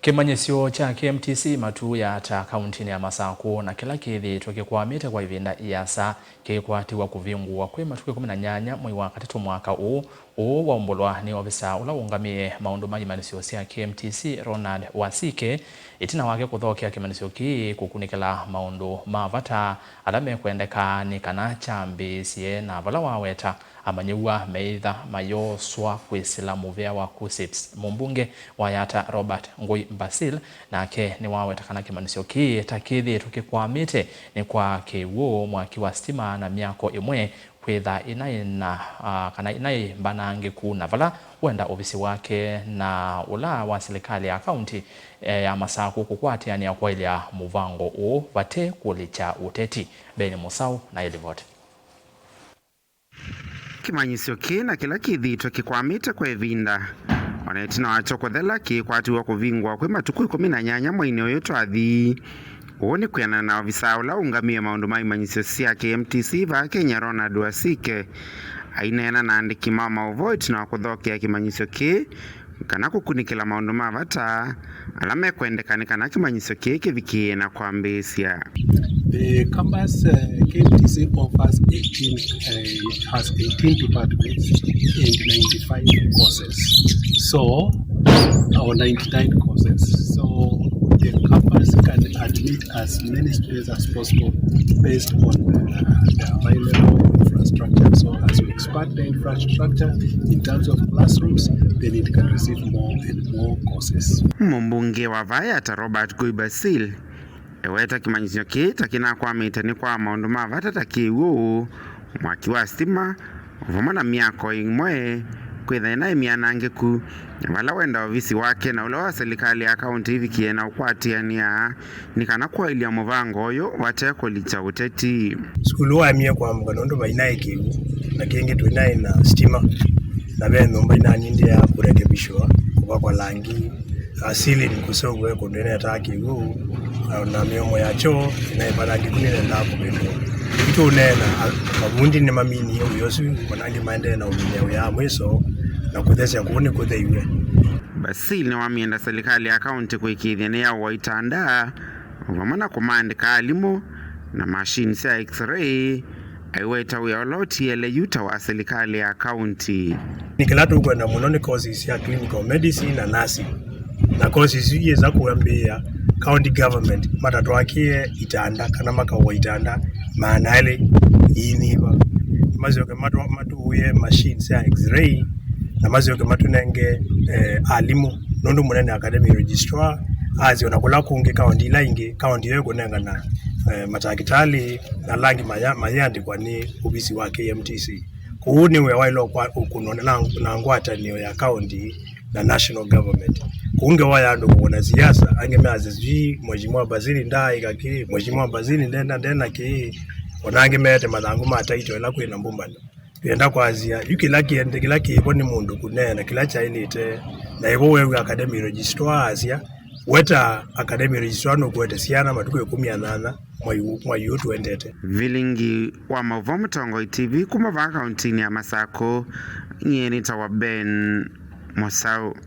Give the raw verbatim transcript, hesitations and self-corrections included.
Kĩmanyĩsyo kya K M T C Matuu ya Ata kauntinĩ ya Masakũ na kĩla kĩthĩĩtwe kĩkwamĩte kwa ĩvinda ĩasa kĩkwatĩw'a kũvingũwa kwĩ matukũ ĩkũmi na nyanya mwei wa katatũ mwaka ũũ, ũũ waumbũlwa nĩ ovisa ũla ũũngamĩe maũndũ ma imanyĩsyo sya K M T C, Ronald Wasike, ĩtina wake kũthokea kĩmanyĩsyo kĩĩ kũkunĩkĩla maũndũ ma vata ala mekwendeka nĩ kana kyambĩĩsye na vala waweta amanyĩw'a meĩtha mayoswa kwĩsĩla mũvĩa wa KUCCPS. Mũmbunge wa Yatta Robert Ngũi Basil nake nĩwaweta kana kĩmanyĩsyo kĩĩ ta kĩthĩĩtwe kĩkwamĩte nĩ kwa kĩw'ũ, mwaki wa sitima na myako ĩmwe kwĩtha ĩnaĩ na, ah, kana ĩnaĩ mbanangĩku, na vala wenda ovisi wake na ũla wa silikalĩ ya kaunti, eh, ya Masakũ kũkwatĩanĩa kwaĩlya mũvango ũũ vate kũlikya ũteti. Ben Mũsaũ na ĩlivoti. Kĩmanyĩsyo kĩĩ na kĩla kĩthĩĩtwe kĩkwamĩte kwa ĩvinda, o na ĩtina wakyo kũthela, kĩkwatĩw'a kũvingũwa kwĩ matukũ ĩkũmi na nyanya mweinĩ ũyũ twathi. Ũũ nĩ kwĩanana na ovisaa ũla ũũngamĩe maũndũ ma imanyĩsyo sya K M T C vaa Kenya, Ronald Wasike, aineena na aandĩki ma maũvoo ĩtina wa kũthokea kĩmanyĩsyo kĩĩ kana kũkunĩkĩla maũndũ ma vata ala mekwendeka nĩ kana kĩmanyĩsyo kĩĩ kĩvikĩĩe na kwambĩĩsya. The campus, uh, K M T C offers eighteen, uh, it has eighteen departments and ninety-five courses. So, or ninety-nine courses. So, the campus can admit as many students as possible based on, uh, the available infrastructure. So, as we expand the infrastructure in terms of classrooms, then it can receive more and more courses. Mũmbunge wa vaa Yatta Robert Ngũi Basil eweta kĩmanyĩsyo kĩĩ ta kĩnakwamĩte nĩ kwa maũndũ ma vata ta kĩw'ũ, mwaki wa sitima, o vamwe na myako ĩmwe kwĩtha ĩnaĩ myanangĩku, na vala wenda ovisi wake na ũla wa silikalĩ ya kaunti ĩvikĩe na ũkwatĩanĩa nĩ kana kwaĩlya mũvango ũyũ vate kũlikya ũteti. Sukulu waemie kwamũka nũndũ vainaĩ kĩw'ũ, na kĩngĩ tũinaĩ na sitima, na ve nyũmba inanindĩaa kũrekebishwa, kũvakwa langi, asili nĩ kũseũvw'e kũndũ ĩnetaa kĩw'ũ, na mĩomo ya kyoo ĩnaĩ mbanangĩku nĩnendaa kũvĩndũa. Yu tũũneena, a-, mavundi nĩmaminie wĩa ũsu, o na angĩ maendee na ũminĩa wĩa wa mwĩso, na kũthesya kũu nĩkũtheiw'e. Basil nĩwamĩenda silikalĩ ya kaunti kũĩkĩĩthya nĩyaũa itanda, o vamwe na kũmaandĩka alimũ na mashini sya X-ray, aiweta wĩa ũla ũtiele yu ta wa silikalĩ ya kaunti. Nĩ kĩla tũkwenda mũno nĩ courses sya clinical medicine na nursing. Na courses isu iyĩsa kũambĩĩa county government matatwakĩe itanda kana makaũa itanda maana elĩ iinyiva. Masyoke matũ-, matũũĩe machines sya X-ray, na masyoke matũnenge, eh, alimũ. Nũndũ mũnene academic registrar asya ona kũla kũngĩ kaunti ila ingĩ, kaunti ĩyo ĩkũnengana, eh, matakĩtalĩ na langi maya-, mayĩandĩkwa nĩ ovisi wa K M T C. Kũu nĩ wĩa waĩle ũkwa-, ũkũnwa na, na ngwatanĩo ya kaunti na national government. Kũu ngewa ya andũ kũkũna siasa, angĩ measya sijui Mheshimiwa Basil ndaaĩka kĩĩ, Mheshimiwa Basil ndena, ndena kĩĩ, ona angĩ meete mathangũ ma taito ĩla kwĩna mbũmbano. Twĩenda kwasya, yu kĩla kĩende, kĩla kĩvo nĩ mũndũ kũneena kĩla kyaĩlĩte, na ĩvo weew'a academic registrar asya, weta academic registrar nũkũete syana matukũ ĩkũmi na nyanya mwai ũũ, mwai ũũ tũendete. Vilingi wa maũvoo Mũtongoi T V kuma vaa kauntinĩ ya Masakũ, nyie nĩtawa Ben Mũsaũ.